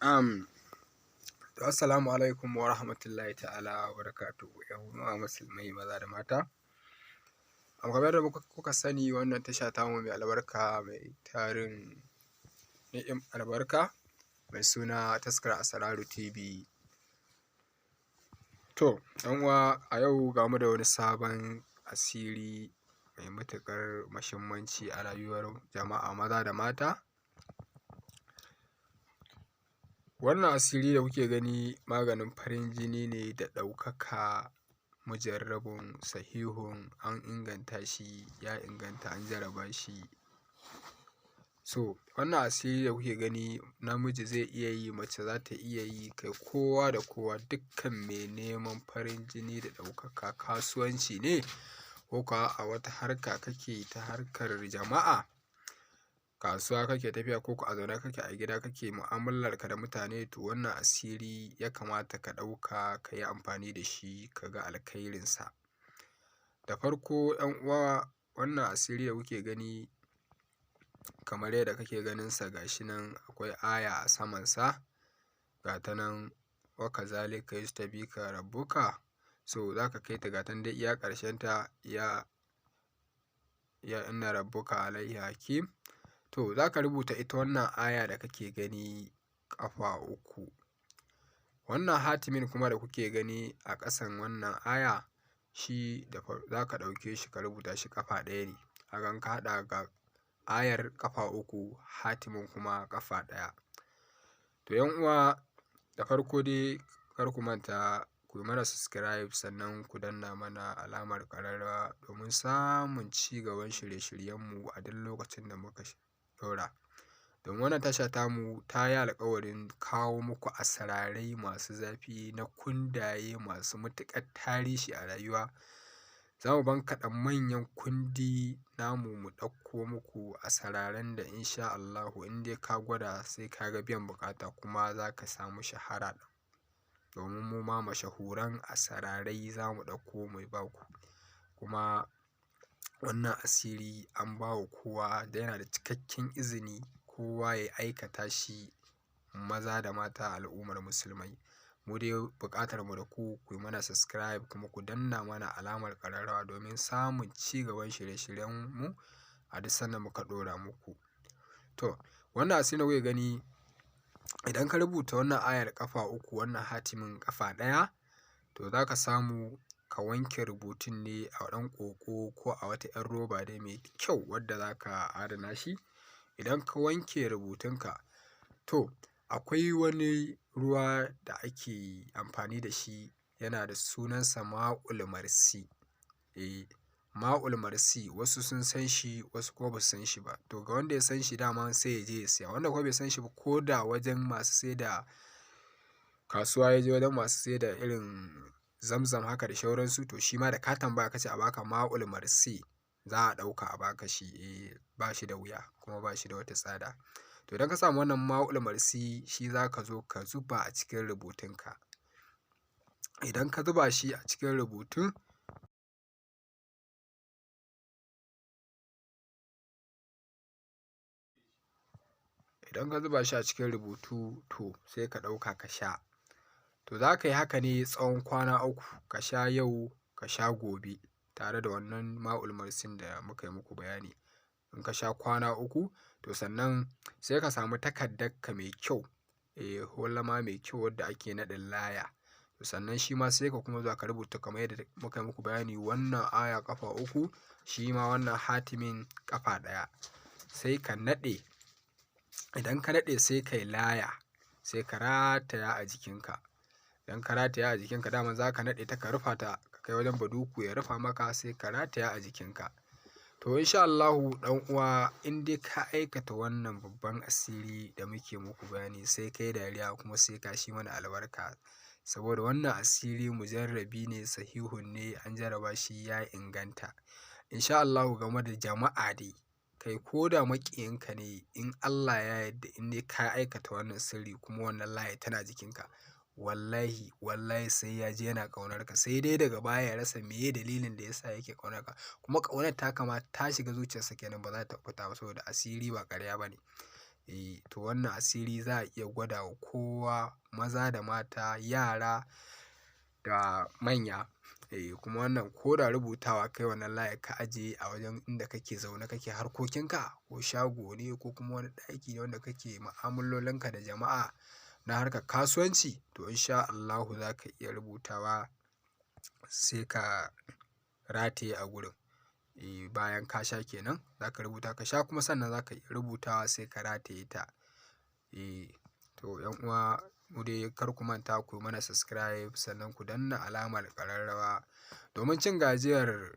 To assalamu alaikum wa rahmatullahi ta'ala wa barakatuhu ‘yan uwa musulmai maza da mata. Kamar yadda kuka sani, wannan tasha tamu mai albarka, mai tarin albarka, mai suna Taskar Asraru TV. To ‘yan uwa, a yau ga mu da wani sabon asiri mai matuƙar muhimmanci a rayuwar jama'a maza da mata. Wannan asiri da kuke gani maganin farin jini ne da ɗaukaka, mujarrabun sahihun, an inganta shi, ya inganta, an jarraba shi. So wannan asiri da kuke gani, namiji zai iya yi, mace za ta iya yi, kai kowa da kowa, dukkan mai neman farin jini da ɗaukaka, kasuwanci ne ko kuwa a wata harka kake ta harkar jama'a, kasuwa kake tafiya, ko ko a zaune kake a gida kake mu'amalarka da mutane, to wannan asiri ya kamata ka ɗauka ka yi amfani da shi ka ga alkhairinsa. Da farko ‘yan uwa, wannan asiri da kuke gani, kamar yadda kake ganinsa, ga shi nan akwai aya a samansa, ga ta nan, wa kazalika yajtabika rabbuka. So za ka kai ta, ga ta nan dai iya ƙarshenta, iya inna rabbuka alaihi hakim. To za ka rubuta ita wannan aya da kake gani ƙafa uku. Wannan hatimin kuma da kuke gani a ƙasan wannan aya, shi za ka ɗauke shi ka rubuta shi ƙafa ɗaya ne. Ka ga in ka haɗa, ga ayar ƙafa uku, hatimin kuma ƙafa ɗaya. To ‘yan uwa, da farko dai kar ku manta ku yi mana subscribe, sannan ku danna mana alamar ƙararrawa domin samun ci gaban shirye-shiryenmu a duk lokacin da muka ɗora. Domin wannan tasha tamu ta yi alƙawarin kawo muku asrarai masu zafi na kundaye masu matuƙar tarihi a rayuwa. Za mu bankaɗe manyan kundi namu, mu ɗauko muku asraran da in sha Allahu in dai ka gwada, sai ka ga biyan buƙata, kuma za ka samu shahara. Domin mu ma mashahuran asrarai za mu ɗauko mu ba ku. Kuma wannan asiri an ba wa kowa da yana da cikakken izini, kowa ya aikata shi, maza da mata, al'ummar musulmai. Mu dai buƙatar mu da ku, ku yi mana subscribe kuma ku danna mana alamar ƙararrawa domin samun ci gaban shirye-shiryenmu a duk sanda muka ɗora muku. To wannan asiri da kuke gani, idan ka rubuta wannan ayar ƙafa uku, wannan hatimin ƙafa ɗaya, to za ka samu ka wanke rubutun ne a ɗan ƙoƙo ko a wata ‘yar roba dai mai kyau wadda za ka adana shi. Idan ka wanke rubutunka, to akwai wani ruwa da ake amfani da shi, yana da sunansa ma'ul marsi. Eh, ma'ul marsi, wasu sun san shi, wasu kuma ba su san shi ba. To ga wanda ya san shi dama sai ya je ya siya, wanda kuma bai san shi ba, ko da wajen masu sai da kasuwa ya je, wajen masu sai da irin zamzam haka da shauransu, to shi ma da ka tambaya ka ce a baka ma'ul marsi, za a ɗauka a baka shi. Eh, ba shi da wuya kuma ba shi da wata tsada. To idan ka samu wannan ma'ul marsi, shi za ka zo ka zuba a cikin rubutunka. Idan ka zuba shi a cikin rubutun, idan ka zuba shi a cikin rubutu, to sai ka ɗauka ka sha. To za ka yi haka ne tsawon kwana 3, ka sha yau, ka sha gobe, tare da wannan ma'ul marsin da muka yi muku bayani. In ka sha kwana 3, to sannan sai ka samu takardarka mai kyau, eh, holama mai kyau wadda ake naɗin laya. To sannan shi ma sai ka kuma zuwa ka rubuta kamar yadda muka yi muku bayani, wannan aya ƙafa uku, shi ma wannan hatimin ƙafa ɗaya. Sai ka naɗe. Idan ka naɗe, sai ka yi laya, sai ka rataya a jikinka. Idan ka rataya a jikinka, daman za ka naɗe ta, ka rufa ta, ka kai wajen baduku ya rufa maka, sai ka rataya a jikinka. To in sha Allahu ɗan uwa, in dai ka aikata wannan babban asiri da muke muku bayani, sai ka yi dariya kuma sai ka shi mana albarka. Saboda wannan asiri mujarrabi ne, sahihun ne, an jarraba shi, ya inganta. In sha Allahu game da jama'a dai, kai ko da maƙiyinka ne, in Allah ya yarda, in dai ka aikata wannan sirri kuma wannan laya tana jikinka, wallahi wallahi sai ya ji yana ƙaunarka, sai dai daga baya ya rasa meye dalilin da ya sa yake ƙaunarka. Kuma ƙaunar taka ma ta shiga zuciyarsa kenan, ba za ta fita ba, saboda asiri ba ƙarya ba ne. To wannan asiri za a iya gwada wa kowa, maza da mata, yara da manya. Kuma wannan ko da rubutawa kai wannan layar ka ajiye a wajen inda kake zaune kake harkokinka, ko shago ne ko kuma wani ɗaki ne wanda kake mu'amalolinka da jama'a na harkar kasuwanci, to in sha Allahu za ka iya rubutawa sai ka rataye a gurin. Bayan ka sha kenan za ka rubuta ka sha, kuma sannan za ka iya rubutawa sai ka rataye ta. To 'yan uwa, mu dai kar ku manta ku yi mana subscribe, sannan ku danna alamar ƙararrawa domin cin gajiyar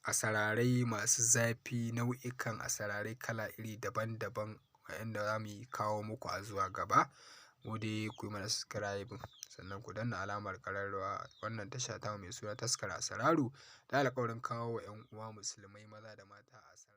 asararai masu zafi, nau'ikan asararai kala iri daban-daban waɗanda za mu yi kawo muku a zuwa gaba. Mu dai ku yi mana subscribe sannan ku danna alamar ƙararrawa. Wannan tasha tamu mai suna Taskar Asararu ta alƙawarin kawo wa 'yan uwa musulmai maza da mata asararai.